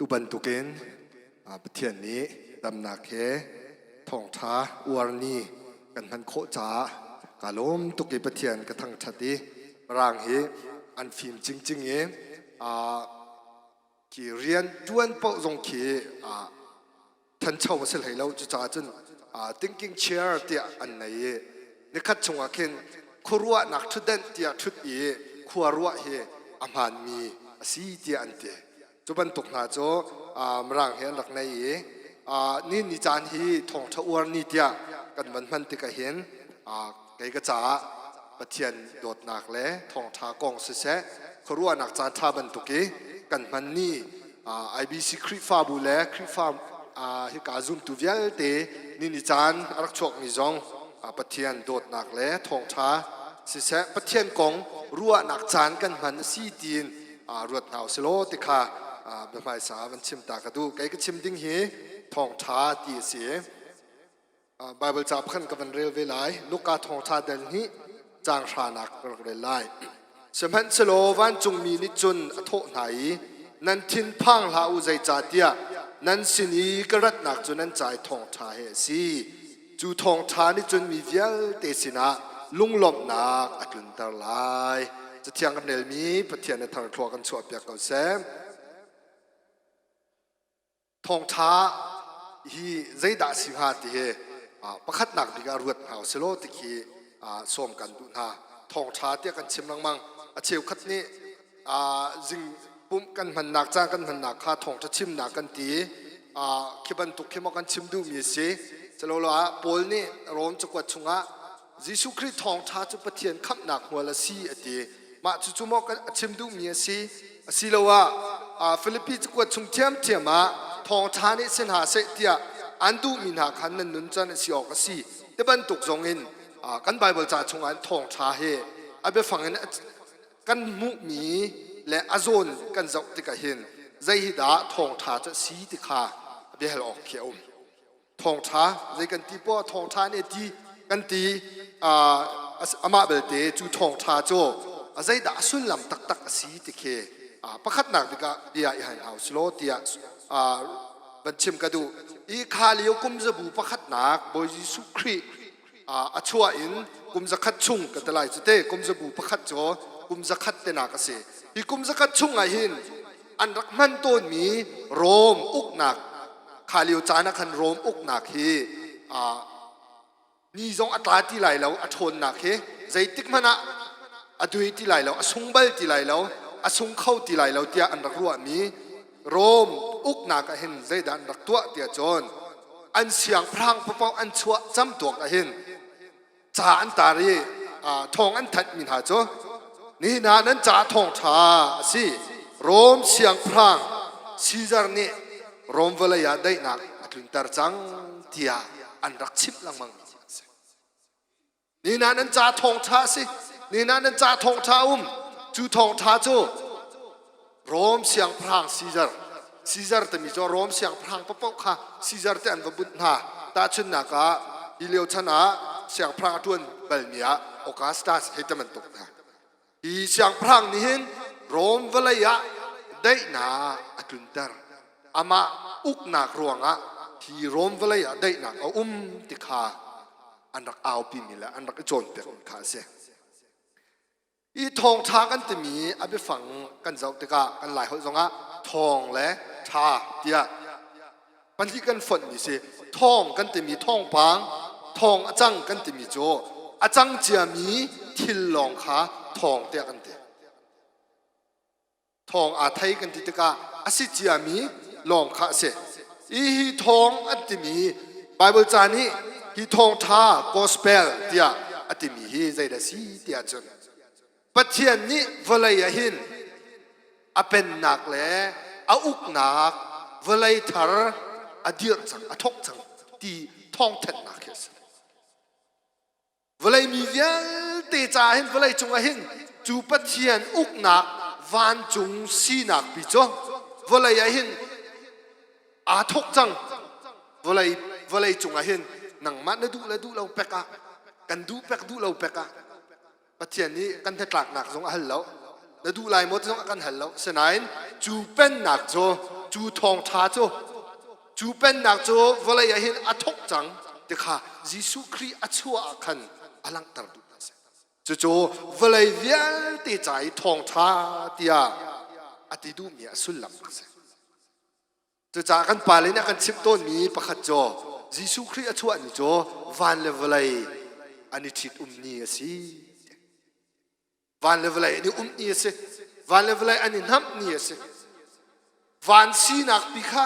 Tu bantukin Pathian nih damnak he thawngṭha uarni kan hman khawh caah kaa lawm tuk i Pathian ka thangṭhat i Mirang hi an fim cingcing i khi rian ṭuan paoh zong khi thancho a si hlei lo. Cucaah cun thinking chair tiah an nei i nikhat chungah khin khuaruahnak ṭhutdenh tiah ṭhut i khua ruah hi a hmaanmi a si tiah an ti. Cu bantuk hna cu Mirang he an rak nei i ni ni caan hi thawngṭha uar ni tiah kan van hman tikah hin kei ka caah Pathian dawtnak le thawngṭha kong siseh khuaruahnak caan ṭha bantuk i kan hman ni IBC Khrihfabu le Khrihfa hika zumtu vialte ni ni caan a rak chuakmi zong Pathian dawtnak le thawngṭha siseh Pathian kong ruahnak caan kan hman a si tiin ruat hna usilaw ti kha biahmaisa van chim ta ka duh. Kei ka chim ding hi thawngṭha ti a si. Baibal ca pakhat ka van rel ve lai. Luka thawngṭha dal hnih caang hranak ka rak rel lai. Sihmanhsehlaw vancungmi nih cun a thawh hna i, Nan thin phang hlah u, zeicahtiah nan sin i ka ratnak cu nan ca i thawngṭha he a si. Cu thawngṭha nih cun mi vialte sinah lunglawmhnak a tlunter lai. Cathiang kan relmi Pathian na thar thlua kan chuahpiak ko seh. Thawngṭha hi zeidah si hnga ti hi pakhatnak bik ah ruat hna usilaw ti khi sawm kan duh hna. Thawngṭha tiah kan chim lengmang. A cheukhat nih zing pumh kan hmannak caan kan hmannak kha thawngṭha chimnak kan ti. Khi bantuk khi maw kan chim duhmi a si. Culolo ah Paul nih Rom cakuat chungah Jesuh Khrih thawngṭha cu Pathian khamhnak hmual a si a ti. Mah cucu maw a chim duhmi a si? Asiloah Filipi cakuat chung ṭhiamṭhiam ah thawngṭha nih si hna seh tiah an duhmi hna khan nan nun can a si awk a si ti bantuk zongin kan Baibal ca chungah thawngṭha hi a biafang in kan hmuhmi le a zawn kan zoh tikah hin zei hi dah thawngṭha cu a si ti kha biahal awk khi a um. Thawngṭha zei kan ti poah thawngṭha nih ti kan ti. Amah belte cu thawngṭha cu a zeidah a sullam taktak a si ti khi pakhatnak bik ah bia i hal hau silaw tiah van chim ka duh. I kha lio kum zabu pakhatnak Bawi Jesuh Khrih a chuah in kum zakhat chung ka ti lai cu te, kum zabu pakhat cu kum zakhat tenak a si. Hi kum zakhat chung ah hin an rak hman tawnmi Rom uknak, kha lio caan ah khan Rom uknak hi ni zong a tla ti lai lo, a ṭhawnnak hi zeitik hmanh ah a dui ti lai lo, a sung bal ti lai lo, a sung kho ti lai lo tiah an rak ruahmi Rom uknak ah hin zeidah an rak tuah tiah cun an siangpahrang paoh an chuah camtuak ah hin ca an tar i thawng an thanhmi hna cu, "Nihin ah nan ca thawngṭha a si. Rom siangpahrang Caesar nih Rom vawlei ah daihnak a tlunter cang," tiah an rak chimh lengmang mi an si. Nihin ah nan ca thawngṭha a si. Nihin ah nan ca thawngṭha a um. Cu thawngṭha cu Rom siangpahrang Caesar, Caesar timi cu Rom siangpahrang paohpaoh kha Caesar te an va bunh hna. Tahchunhnak ah, hi lio chan ah siangpahrang a ṭuan balmi ah Augustus hei ti bantuk hna. Hi siangpahrang nih hin Rom vawlei ah daihnak a tlunter. Amah uknak ruangah hi Rom vawlei ah daihnak a um ti kha an rak aupimi le an rak i cawnpiakmi kha a si. I thawngṭha kan timi a biafang kan zoh tikah kan Laiholh zongah thawng le ṭha tiah pahnih kan fonhmi si. Thawng kan timi thawngpang, thawng a cang kan timi cu a cang ciami thil lawng kha thawng tiah kan ti. Thawng aa thei kan ti tikah a si ciami lawng kha a si. Hi hi thawng an timi Bible ca nih hi thawngṭha, gospel tiah a timi hi zeidah si tiah cun Pathian nih vawlei ah hin a pennak le a uknak vawlei thar a dirh cang, a thawk cang ti thawngthanhnak hi a si. Vawlei mi vialte caah hin, vawlei cungah hin cu Pathian uknak vancung sinak pi cu vawlei ah hin aa thawk cang. Vawlei cungah hin nangmah na duh le duh lo pek ah, kan duh pek duh lo pek ah, Pathian nih kan hnatlaknak zong a hal lo, na duh lai maw ti zong a kan hal lo. Sinain cu pennak cu Cu thawngṭha cu cu pennak cu vawlei ah hin a thawk cang ti kha Jesuh Khrih a chuah ah khan a langhter duh a si. Cucu vawlei vialte ca i thawngṭha tiah a ti duhmi a sullam a si. Cucaah kan pale nih a kan chimh tawnmi pakhat cu Jesuh Khrih a chuah ni cu van le vawlei an i ṭhit-um ni a si. Van le vawlei an i um ni a si. Van le vawlei an i hnamh ni a si. Van sinak pi kha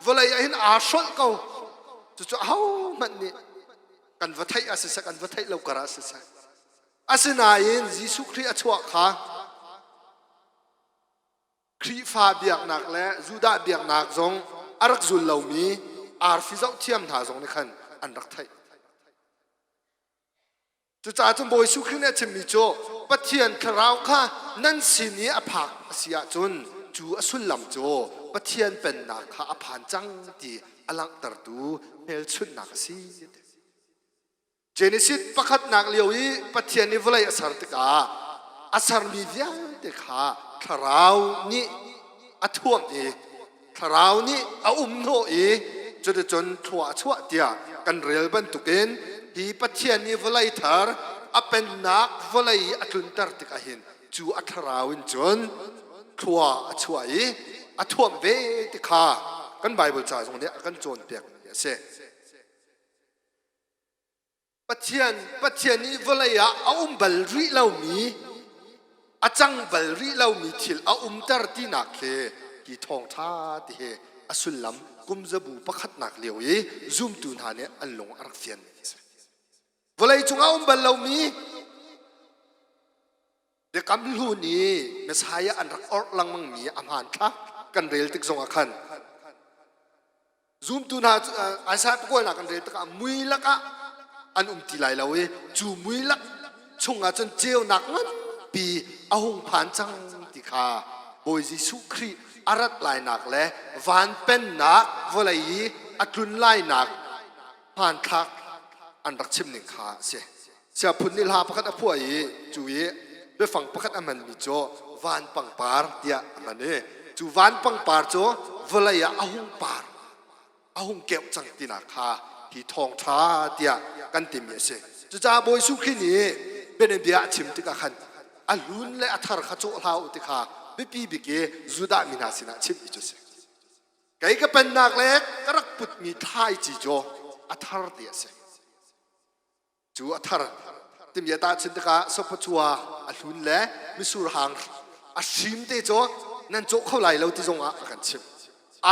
vawlei ah hin aa hrolh ko. Cucu ahohmanh nih kan va theih ah siseh, kan va theih lo kar ah siseh. Asinain Jesuh Khrih a chuah kha Khrihfa biaknak le Judah biaknak zong a rak zul lomi arfi zohthiam hna zong nih khan an rak theih. Cucaah cun Bawi Jesuh Khrih nih a chimmi cu Pathian thlarau kha nan sin i a phak a si ahcun cu a sullam cu Pathian pennak kha a phan cang ti a langhtertu hmelchunhnak a si. Genesis pakhatnak lio i Pathian nih vawlei a ser tikah a sermi vialte kha thlarau nih a thuamh i thlarau nih a um hnawh i cuticun thlua a chuah tiah kan rel bantukin hi Pathian nih vawlei thar a pennak vawlei i a tlunter tikah hin cu a thlarau in cun thlua a chuah i a thuamh ve ti kha kan Baibal ca zong nih a kan cawnpiak mi a si. Pathian Pathian nih vawlei ah a um bal rih lomi a cang bal rih lomi thil a umter tinak khi hi thawngṭha ti hi a sullam kum zabu pakhatnak lio i zumtu hna nih an lung a rak fian a si. Vawlei cungah a um bal lomi Biakam hlun i Messiah an rak orh lengmangmi a hmanthlak kan rel tik zongah khan Zumtu hna Isaiah pakualnak kan rel tikah mui lakah an um ti lai lo i cu mui lak chungah cun ceunak nganpi a hung phan cang ti kha Bawi Jesuh Khrih a rat lainak le van pennak vawlei i a tlun lainak hmanthlak an rak chim ning kha a si. Siaphun nih hla pakhat a phuah i cu i biafang pakhat a hmanmi cu van pangpar tiah a hman i cu van pangpar cu vawlei ah a hung par a hung keuh cang tinak kha hi thawngṭha tiah kan timi a si. Cucaah Bawi Jesuh Khrih nih bianabia a chim tikah khan a hlun le a thar kha cawh hlah u ti kha biapi bik i Judah mi hna sinah chimmi cu a si. Kei ka pennak le ka rak putmi thlaici cu a thar ti a si. Cu a thar timi a tahchunh tikah sopachua a hlun le mitsur hang a hrim te cu nan cawh kho lai lo ti zongah a kan chimh.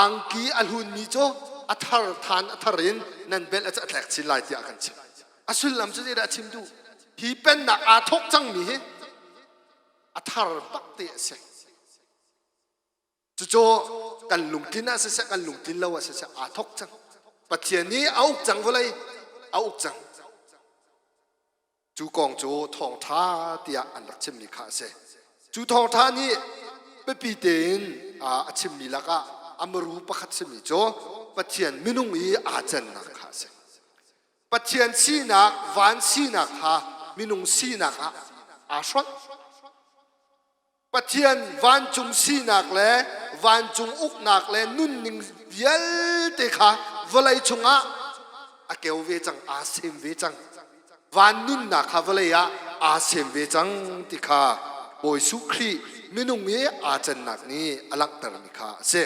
Angki a hlunmi cu a thar than a thar in nan belh a tlek chin lai tiah a kan chimh. A sullam cu zeidah a chim duh? Hi pennak aa thawk cangmi hi a thar bak te a si. Cucu kan lungtlin ah siseh kan lungtlin lo ah siseh aa thawk cang. Pathian nih a uk cang vawlei a uk cang. Cu kong cu thawngṭha tiah an rak chimmi kha a si. Cu thawngṭha nih biapi tein a chimmi lakah a maru pakhat simi cu Pathian minung i aa cannak kha a si. Pathian sinak, van sinak kha minung sinak ah aa hrawnh. Pathian vancung sinak le vancung uknak le nunning vialte kha vawlei chungah a keu ve cang, aa sem ve cang. Van nunnak kha vawlei ah aa sem ve cang ti kha Bawi Jesuh Khrih minung i aa cannak nih a langhtermi kha a si.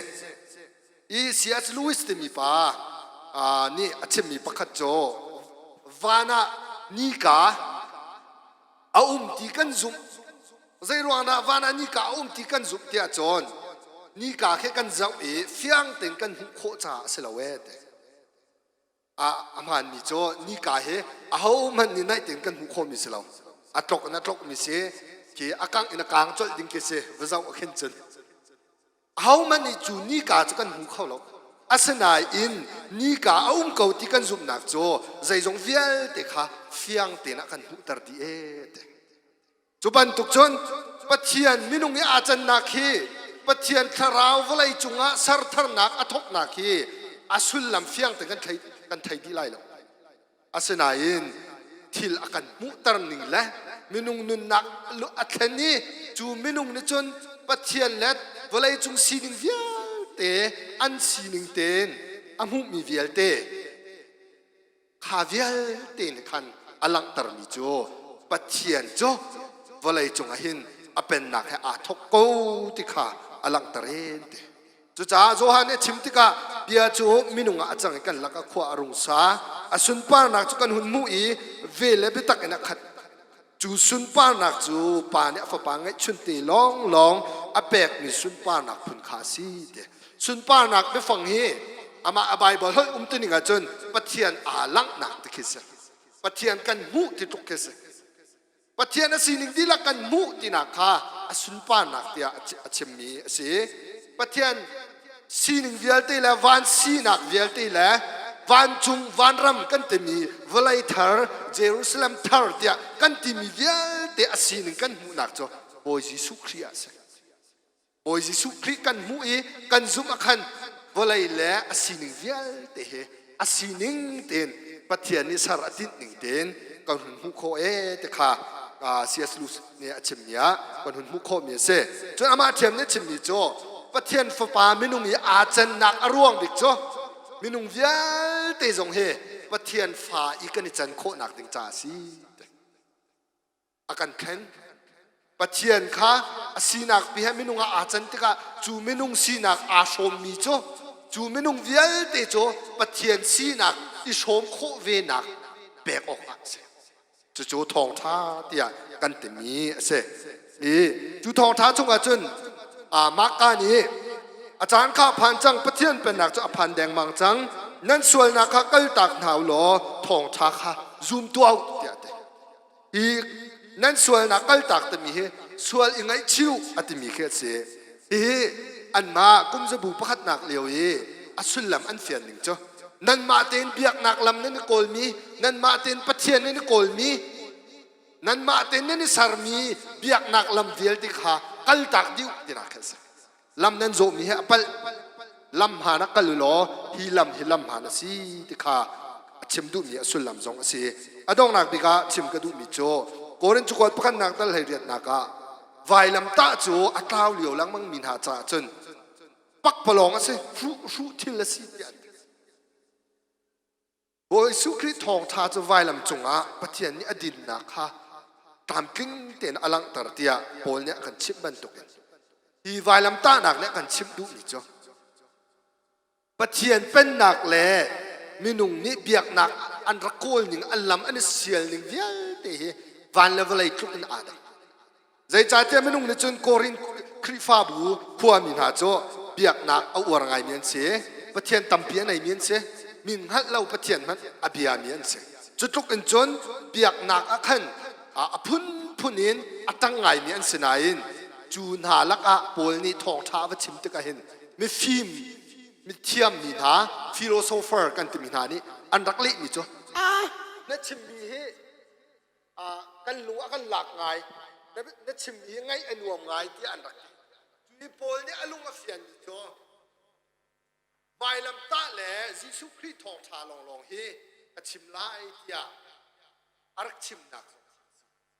I C.S. Lewis timi pa nih a chimmi pakhat cu van ah nika a um ti kan zumh Zeiruang dah van ah nika a um ti kan zumh tiah cun nika khi kan zoh i fiang tein kan hmuh khawh caah a si lo ee ti. A a hmaanmi cu nika hi ahohmanh nih naih tein kan hmuh khawhmi si lo. A tlok in a tlokmi si, khi a kangh in a kang colh ding khi si, va zoh ah khin cun. Ahohmanh nih cu nika cu kan hmu kho lo. Asinain nika a um ko ti kan zumhnak cu zeizong vialte kha fiang tein a kan hmuhter dih ee ti. Cu bantuk cun Pathian minung i aa cannak hi Pathian thlarau vawlei cungah sertharnak a thawknak hi a sullam fiang tein kan thei, kan thei dih lai lo. Asinain thil a kan hmuhter ning le minung nunnak a thlen i cu minung nih cun Pathian le vawlei cung sining vialte. te an sining tein a hmuhmi vialte kha vialte nih khan a langhtermi cu Pathian cu vawlei cungah hin a pennak he aa thawk ko ti kha a langhter en te. Cucaah Johan nih a chim tikah bia cu minung ah a cang i kan lakah khua a rung sa. A sunparnak cu kan hun hmuh i vel le biatak in a khat. Cu sunparnak cu Pa nih a Fapa ngeihchunte lawnglawng a pekmi sunparnak phun kha a si ti. Sunparnak biafang hi amah a Baibal holh umtuning ahcun Pathian aa langhnak ti khi si. Pathian kan hmuh ti tluk khi si. Pathian a sining dihlak kan hmuh tinak kha a sunparnak tiah a chimmi a si. Pathian sining vialte le van sinak vialte le vancung vanram kan timi vawlei thar Jerusalem thar tiah kan timi vialte a sining kan hmuhnak cu Bawi Jesuh Khrih ah a si. Bawi Jesuh Khrih kan hmuh i kan zumh ah khan vawlei le a sining vialte hi a sining tein Pathian nih ser a tinh ning tein kan hun hmuh khawh ee ti kha C.S. Lewis nih a chimmi ah kan hun hmuh khawhmi a si. Cun amah ṭhiam nih a chimmi cu Pathian Fapa minung i aa cannak a ruang bik cu minung vialte zong hi Pathian fa i kan i can khawhnak ding caah a si. A kan thlen. Pathian kha a sinak pi he minung ah aa can tikah cu minung sinak aa hrawmmi cu cu minung vialte cu Pathian sinak i hrawm khawh venak pek awkah a si. Cucu thawngṭha tiah kan timi a si. I cu thawngṭha chungah cun Marka nih a caan kha a phan cang Pathian pennak cu a phan dengmang cang nan sualnak kha kaltak hna u law thawngṭha kha zum tuah u tiah a ti. Hi nan sualnak kaltak timi hi sual i ngaihchih a timi khi a si. Hihi anmah kumzabu pakhatnak lio i a sullam an fian ning cu nanmah tein biaknak lam nan i kawlmi, nanmah tein Pathian nan i kawlmi, nanmah tein nan i sermi biaknak lam vialte kha kaltak dih tinak khi a si. Lam nan zawhmi hi a palh. Lam hmaan ah kal u law hi lam hi lam hmaan a si ti kha a chim duhmi a sullam zong a si. A donghnak bik ah chim ka duhmi cu Korin cakuat pakhatnak dal 18nak ah vailamtah cu a tlau lio lengmang mi hna caah cun pakpalawng a si, hruh hruh thil a si tiah an ti. Bawi Jesuh Khrih thawngṭha cu vailam cungah Pathian nih a dinnak kha tlamtling tein a langhter tiah Paul nih a kan chimh bantukin hi vailamtahnak nih a kan chimh duhmi cu Pathian pennak le minung nih biaknak an rak kawl ning an lam an i sial ning vialte hi van le vawlei tluk in aa dang. Zeicahtiah minung nih cun Korin Khrihfabu khuami hna cu biaknak a uar ngaimi an si. Pathian tampi a neimi an si. Min hngalh lo Pathian hmanh a biami an si. Cu tluk in cun biaknak ah khan a phunphun in a ṭang ngaimi an si nain cu hna lakah Paul nih thawngṭha a va chim tikah hin mifim mithiammi hna philosopher kan timi hna nih an rak lehmi cu ah na chimmi hi kan lung a kan lak ngai na chim i ngaih a nuam ngai tiah an rak ti cu Paul nih a lung a fianmi cu vailamtah le Jesuh Khrih thawngṭha lawnglawng hi ka chim lai tiah a rak chimnak cu.